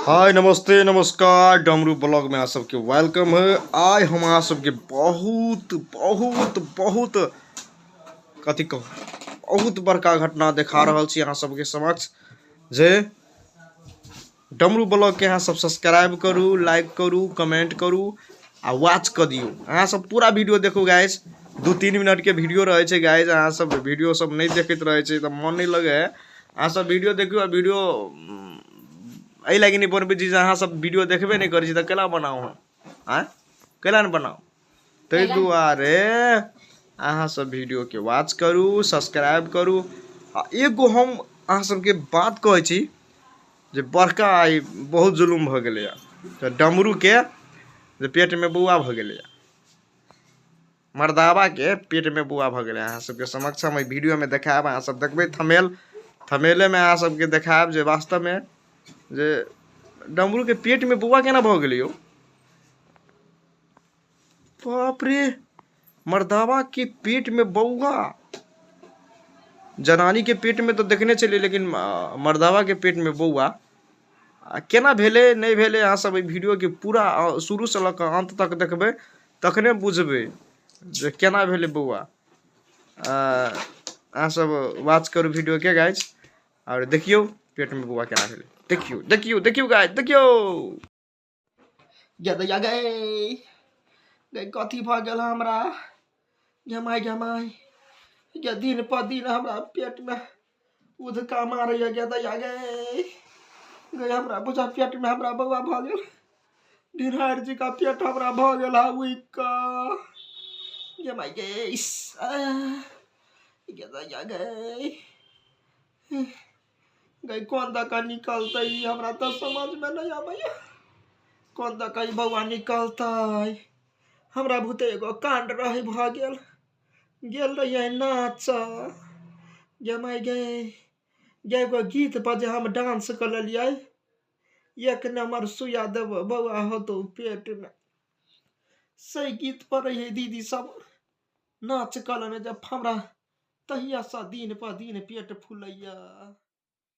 हाय नमस्ते नमस्कार, डमरू ब्लॉग में अहाँ सबके welcome है। आइ हम अहाँ सबके बहुत बहुत बहुत कथी कहू, बहुत बड़का घटना देखा रहल छी अहाँ सबके समक्ष जे डमरू ब्लॉग के अहाँ सब सब्सक्राइब करू, लाइक करू, कमेंट करू आ वॉच कऽ दियौ। अहाँ सब पूरा वीडियो देखू गाइस, 2-3 मिनट के वीडियो रहै छै गाइस। अहाँ सब वीडियो सब नहि देखैत रहै छै तऽ मन नहि लगै है। अहाँ सब वीडियो देखियौ आ वीडियो एहि लागि नहि बनबै छी जे अहाँ सब वीडियो देखबे नहि करै छी तऽ केना बनाउ हम, आँय केना नहि बनाउ। ताहि दुआरे अहाँ सब वीडियो के वॉच करू, सब्सक्राइब करू। आ एगो हम अहाँ सबके बात कहै छी जे बड़का आइ बहुत जुलुम भऽ गेलैए तऽ डमरूके जे पेटमे बौआ भऽ गेलैए, मर्दाबाके पेटमे बौआ भऽ गेलै। अहाँ सबके समक्ष हम एहि वीडियोमे देखायब, अहाँ सब देखबै थमेलेमे अहाँ सबके देखायब जे वास्तवमे जे डमरूके पेटमे बौआ केना भऽ गेलै यौ। बाप रे, मर्दाबा के पेट में बौआ। जनानी के पेट में तो देखने छलियै, लेकिन मर्दाबा के पेट में बौआ केना भेलै नहि भेलै, अहाँ सब एहि वीडियो के पूरा शुरू से लऽ कऽ अंत तक देखबै तखने बुझबै जे केना भेलै बौआ। अहाँ सब वॉच करू वीडियो के गाइज, और देखियौ पेट में बौआ केना भेलै। देखियौ देखियौ देखियौ गाइज देखियौ। गे दैया गे, गे कथी भऽ गेल हमरा, गे माय गे माय गे, दिन पर दिन हमरा पेटमे उधका मारैया। गे दैया गे, गे हमरा बुझा पेटमे हमरा बौआ भऽ गेल, ढिढारि जी का पेट हमरा भऽ गेल है उगि कऽ। गे माय गे, इस, गे दैया गे, गई कोन दऽ कऽ निकलतै ई हमरा तऽ समझमे नहि आबैया, कोन दऽ कऽ ई बौआ निकलतै। हमरा बुते एगो काण्ड रहै भऽ गेल, गेल रहियै नाचऽ गे माय गे, गे एगो गीत पर जे हम डांस कऽ लेलियै, एक नम्बर सुइया देबो बौआ होतौ पेटमे, से गीत पर रहियै दीदी सब नाच कऽ लेने जब हमरा तहियासँ दिन पर दिन पेट फूलैया।